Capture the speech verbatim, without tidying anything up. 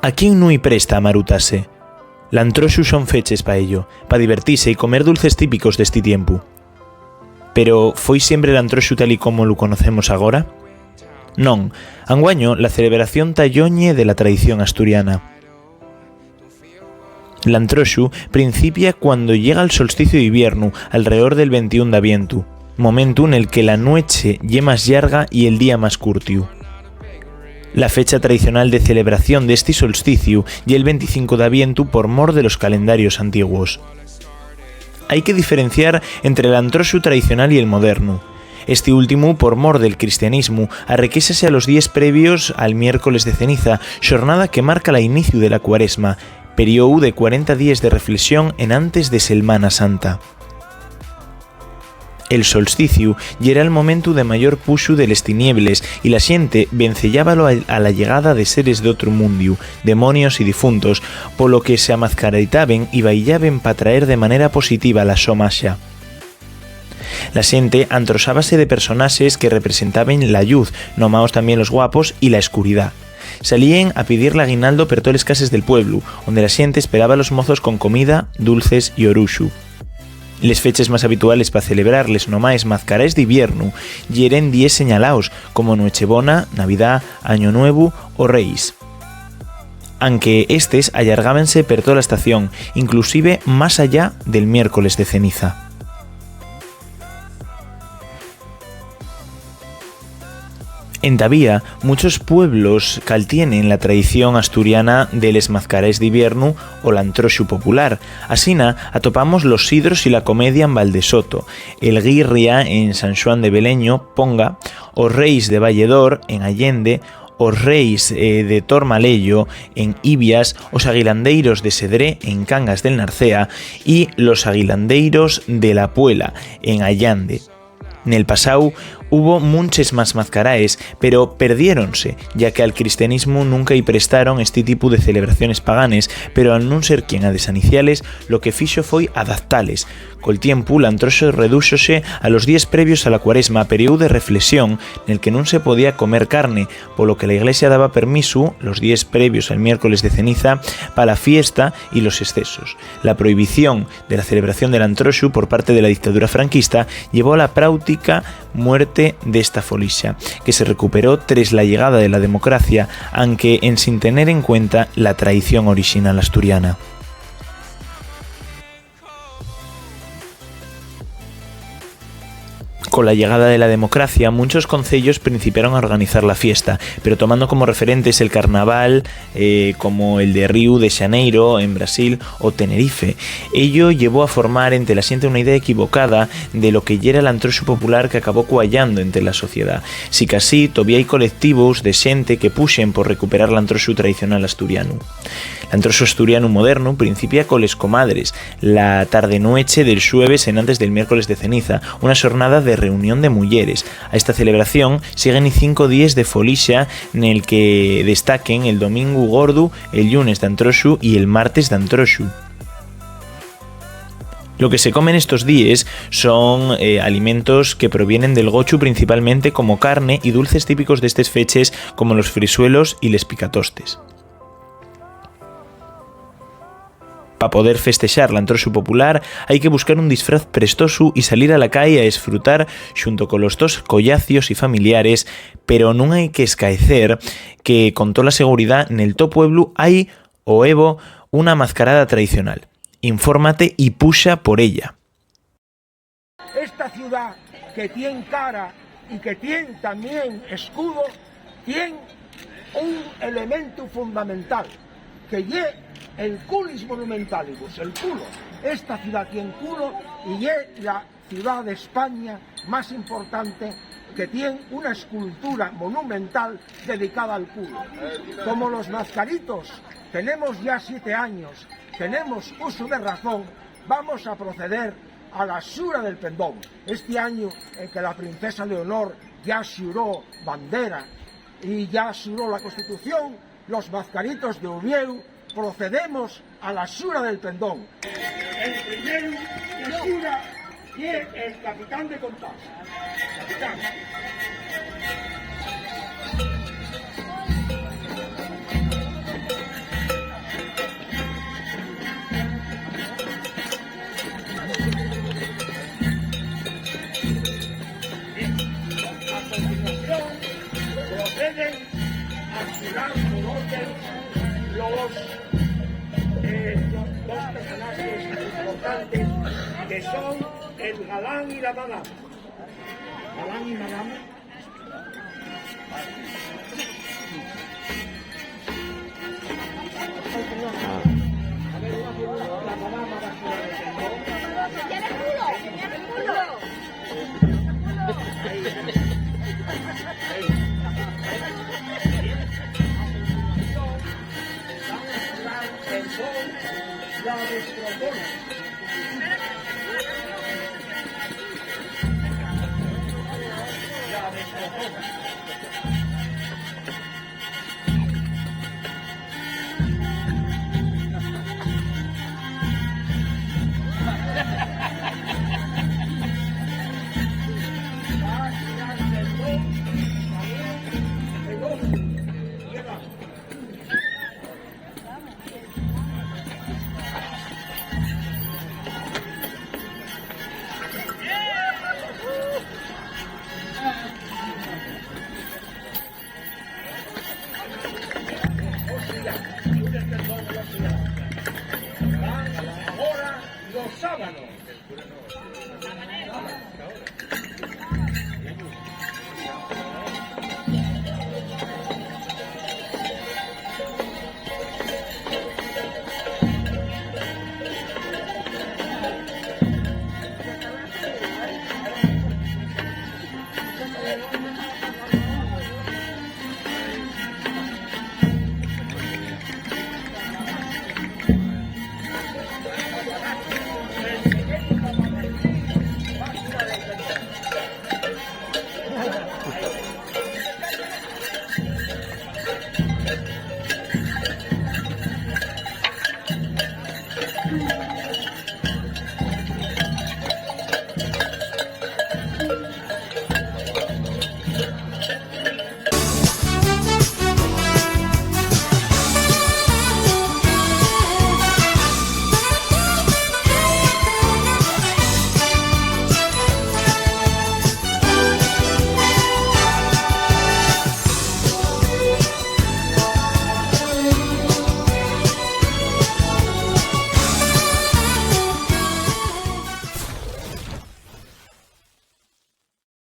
¿A quién nun-y presta amarutase? L'antroxu son feches pa ello, pa divertise y comer dulces típicos d'esti tiempu. Pero, ¿foi siempre l'antroxu tal y como lu conocemos agora? Non, anguaño la celebración ta lloñe de la tradición asturiana. L'antroxu principia cuando llega'l solsticiu d'iviernu, alredor del ventiún d'avientu, momentu nel que la nueche ye más llarga y el día más curtiu. La fecha tradicional de celebración d'esti solsticiu ye'l venticinco d'avientu por mor de los calendarios antiguos. Hai que diferenciar entre l'antroxu tradicional y el modernu. Esti últimu, por mor del cristianismu, arrequéxase a los díes previos al miércoles de ceniza, xornada que marca la iniciu de la Cuaresma, periodu de cuarenta díes de reflexión enantes de Selmana Santa. El solsticiu yera'l momentu de mayor puxu de les tiniebres y la xente venceyábalo a, a la llegada de seres d'otru mundiu, demonios y difuntos, polo que s'amazcaritaben y baillaben p'atraer de manera positiva la so maxia. La xente antroxábase de personaxes que representaben la lluz, nomaos tamién los guapos, y la escuridá. Salíen a pidir l'aguinaldo per toles cases del pueblu, onde la xente esperaba a los mozos con comida, dulces y oruxu. Les feches más habituales pa celebrar les nomaes mazcaraes d'iviernu yeren díes señalaos, como Nuechebona, Navidá, Añu Nuevu o Reis. Anque estes allargábense per tola estación, inclusive más allá del miércoles de ceniza. Entavía, munchos pueblos caltienen la tradición asturiana de les mazcaraes d'iviernu o l'antroxu popular. Asina, atopamos los Sidros y la Comedia en Valdesoto, el Guirria en San Xuan de Beleño, Ponga, os Reis de Valledor en Allende, os Reis, eh, de Tormalello en Ibias, os Aguilandeiros de Sedré en Cangas del Narcea y los Aguilandeiros de la Puela en Allande. Nel pasáu hubo munches más mazcaraes, pero perdiéronse, ya que al cristianismu nunca-y prestaron esti tipu de celebraciones paganes, pero al nun ser quien a desaniciales, lo que fixo foi adaptales. Col tiempu, l'antroxu redúxose a los díes previos a la Cuaresma, periodu de reflexión nel que nun se podía comer carne, polo que la Iglesia daba permisu los díes previos al miércoles de ceniza pa la fiesta y los excesos. La prohibición de la celebración del antroxu por parte de la dictadura franquista llevó a la práutica muerte d'esta folixa, que se recuperó tres la llegada de la democracia, anque ensin tener en cuenta la tradición orixinal asturiana. Cola llegada de la democracia, munchos conceyos principiaron a organizar la fiesta, pero tomando como referentes el carnaval, eh, como el de Ríu de Xaneiro, en Brasil, o Tenerife. Ello llevó a formar ente la xente una idea equivocada de lo que yera l'antroxu popular, que acabó cuayando ente la sociedá. Sicasí, tovía hai colectivos de xente que puxen por recuperar l'antroxu tradicional asturianu. L'antroxu asturianu modernu principia coles comadres, la tarde-nueche del xueves enantes del miércoles de ceniza, una xornada de reunión de muyeres. A esta celebración siguen-y cinco díes de folixa, nel que destaquen el Domingu Gordu, el llunes d'antroxu y el martes d'antroxu. Lo que se come nestos díes son, eh, alimentos que provienen del gochu principalmente, como carne y dulces típicos d'estes feches, como los frisuelos y les picatostes. Pa poder festexar l'antroxu popular, hai que buscar un disfraz prestosu y salir a la cai a esfrutar xunto colos tos collacios y familiares, pero nun hai que escaecer que, con tola seguridá, nel to pueblu hai o hebo una mazcarada tradicional. Infórmate y puxa por ella. Esta ciudá, que tien cara y que tien tamién escudo, tien un elementu fundamental, que ye el Culis Monumentalibus, el culo. Esta ciudá tien culo y ye la ciudá d'España más importante que tien una escultura monumental dedicada al culo. Como los mazcaritos tenemos ya siete años, tenemos uso de razón, vamos a proceder a la xura del pendón. Esti añu en que la princesa Leonor ya xuró bandera y ya xuró la Constitución, los mazcaritos de Uviéu procedemos a la xura del pendón. El primeru que xura ye el capitán de compás. Capitán. Eh, dos personajes importantes que son el galán y la madama. Galán y madama. La desproporción.